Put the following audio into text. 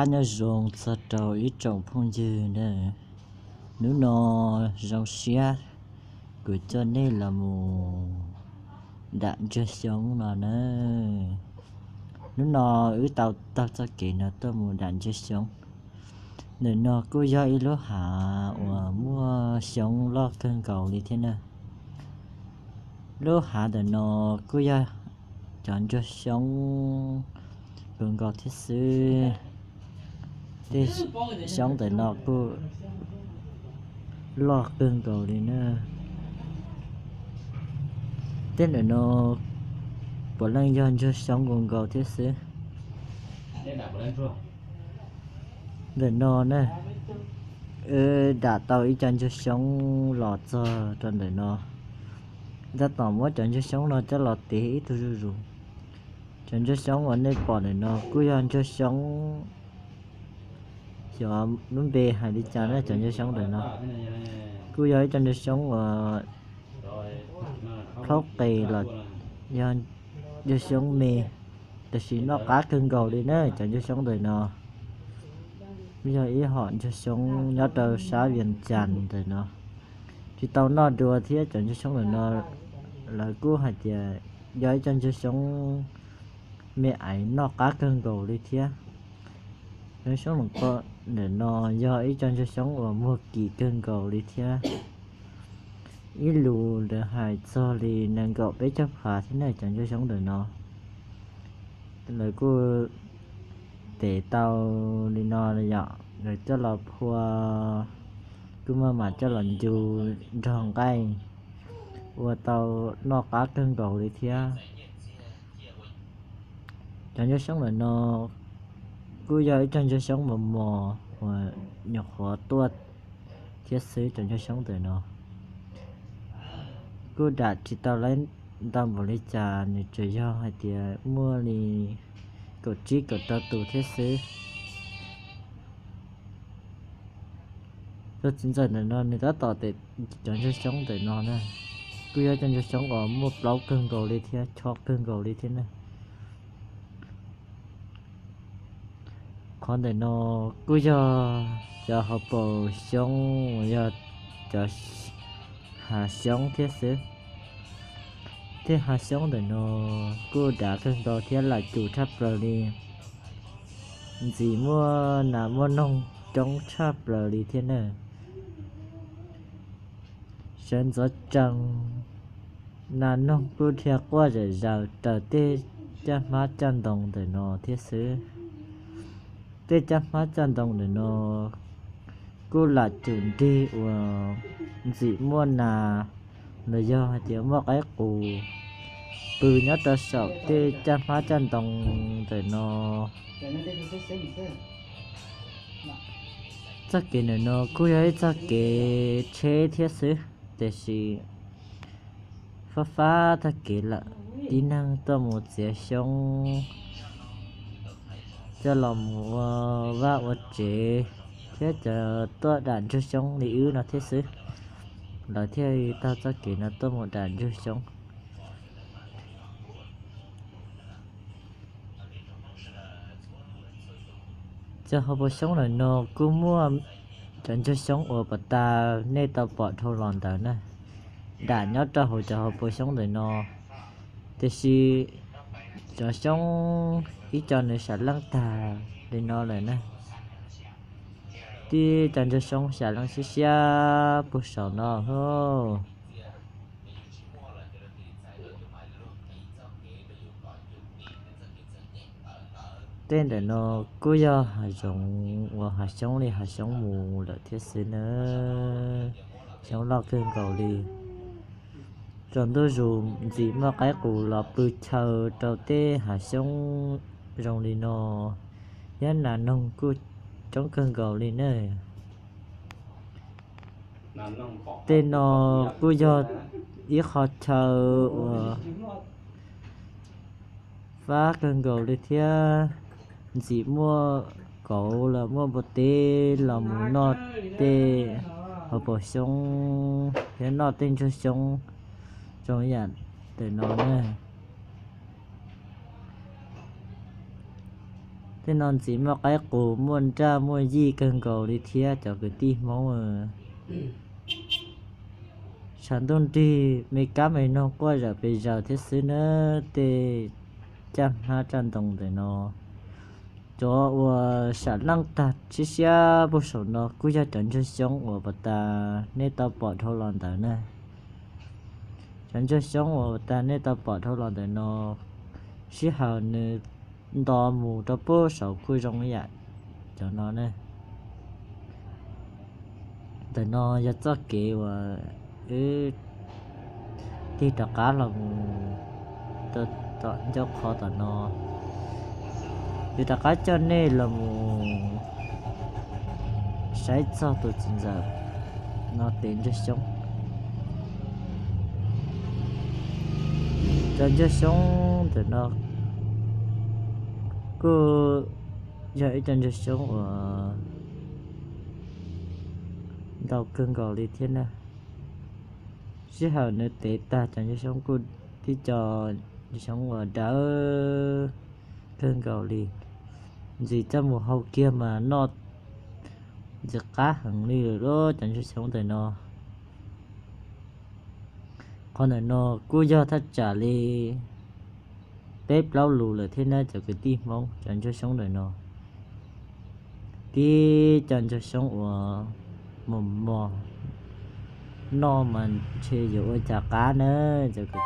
Nyob zoo txog rau ib tsoom phooj ywg na, hnub no zoo siab kuv coj nej los mus dam ntsuag xyoob no na. Hnub no wb tau taug txoj kev no tuaj mus dam ntsuag xyoob. Ntawm no kuj yog ib lub hav uas muaj xyoob loj kawg nkaus li thiab na. Lub hav ntawm no kuj yog cov ntsuag xyoob kawg nkaus thiab xwb. Tej xyoob ntawm no kuj loj kawg nkaus li na. Tej ntawm no puav leej yog ntsuag xyoob kawg nkaus thiab xwb. Ntawm no na, wb dam tau ib co ntsuag xyoob los txog rau ntawm no. Tab tom muab cov ntsuag xyoob no coj los tev ib tug zuj zus. Cov ntsuag xyoob uas nej pom ntawm no kuj yog ntsuag xyoob, xyov lub npe hais li cas na, cov ntsuag xyoob ntawm no kuj yog ib co ntsuag xyoob uas plaub qes los yog ntsuag xyoob me, tab sis noj qab kawg nkaus li na. Cov ntsuag xyoob ntawm no kuj yog ib hom ntsuag xyoob nyob rau sab Vias Cas ntawm no. Tsis tau noj dua thiab, cov ntsuag xyoob ntawm no lawv kuj hais tias yog ib co ntsuag xyoob me aiv noj qab kawg nkaus li thiab. Ntsuag xyoob ntawm no yog ib co ntsuag xyoob uas muag kim kawg nkaus li thiab. Ib lus lawv hais txog li nees nkaum peb caug phav thiab na, cov ntsuag xyoob ntawm no. Lawv kuj tev tau li no yom, lawv coj los phua, kuj maj mam coj los ncu nrog nqaij, ua tau noj qab kawg nkaus li thiab. Cov ntsuag xyoob ntawm no kuj yog ib co ntsuag xyoob mos mos uas nyuam qhuav tuaj thiab xwb. Cov ntsuag xyoob ntawm no kuj dam tsis tau lawv ntau npaum li cas, nws tsuas yog hais tias muaj li kaum tsib kaum rau tus thiab xwb. Tus txiv ntxawm ntawm no nws tab tom tev cov ntsuag xyoob ntawm no na, kuj yog cov ntsuag xyoob uas muaj plaub kawg nkaus li thiab, chob kawg nkaus li thiab na. Qhov ntawm no kuj yog cov hauv paus xyoob uas yog cov hav xyoob thiab xwb. Tej hav xyoob ntawm no kuj dav kawg nkaus thiab lam cum tshaj plaws li. Ntxim muaj nas muaj noog coob tshaj plaws li thiab na. Sawv ntxov tsees, nas noog kuj dhia quaj zom zaws raws tej caj hmab caj ntoo ntawm no thiab xwb. Tej caj hmab caj ntoo ntawm no kuj lam cum nrig uas ntxim muaj nas los yog hais tias muaj qaib qus pw nyob rau saum tej caj hmab caj ntoo ntawm no. Txoj kev ntawm no kuj yog ib txoj kev tsheb thiab xwb, tiam sis fab fab txoj kev lawm, tib neeg tuaj mus txiav xyoob coj los mus ua vaj ua tsev, thiab cov tuaj dam ntsuag xyoob li wb no thiab xwb, lawv thiaj li taug txoj kev no tuaj mus dam ntsuag xyoob. Cov hauv paus xyoob ntawm no kuj muaj cov ntsuag xyoob uas puas tas nej tau pom dhau los ntawd na, dam nyob rau hauv cov hauv paus xyoob ntawm no. Tiam sis cov xyoob ib co nws sam leej tag li no lawm na. Tib co ntsuag xyoob sam leej siab siab puag saum no hos. Tej ntawm no kuj yog hav zoov uas hav xyoob li hav xyoob mus lawm thiab xwb na. Xyoob loj kawg nkaus li. Tsaus ntuj zus ntxim muaj qaib qus los pw chaw rau tej hav xyoob zoo li no, thiab nas noog kuj coob kawg nkaus li na. Tej no kuj yog ib qho chaw uas fab kawg nkaus li thiab, ntxim muaj kauv los muaj npua teb los mus noj tej hauv paus xyoob thiab noj tej ntsuag xyoob zoo yam ntawm no na. Tej no ntxim muaj qaib qus, muaj nraj muaj yij kawg nkaus li thiab cov kwv tij Hmoob. Tshav ntuj nrig me kab me noog quaj zawm pes zaws thiab xwb nawb. Tej caj hnab raj ntoo ntawm no, cov uas sam leej tag siab siab puag saum no kuj yog cov ntsuag xyoob uas pas tas nej tau pom dhau los ntawd na. Cov ntsuag xyoob uas pas tas nej tau pom dhau los ntawm no, sij hawm nws nto mus rau puag saud kuj zoo ib yam cov no ne. Ntawm no yog txoj kev uas wb tig rov qab los mus rau tom ncauj qhov tom no. Yuav rov qab coj nej los mus saib txog tus txiv ntxawm no tev ntsuag xyoob. Cov ntsuag xyoob ntawm no kuj yog ib co ntsuag xyoob uas ntau kawg nkaus li thiab na. Sij hawm nws tev tag cov ntsuag xyoob kuj tib co ntsuag xyoob uas dawb kawg nkaus li. Ntxim txaj mus hau kiag mas noj ntxim qab heev li lawm lauj cov ntsuag xyoob ntawm no. Qhov ntawm no kuj yog thaj tsam li peb plaub lus lawm thiab na cov kwv tij Hmoob, cov ntsuag xyoob ntawm no. Tib co ntsuag xyoob uas mos mos noj mas ntshe yuav ua cas qab na cov kwv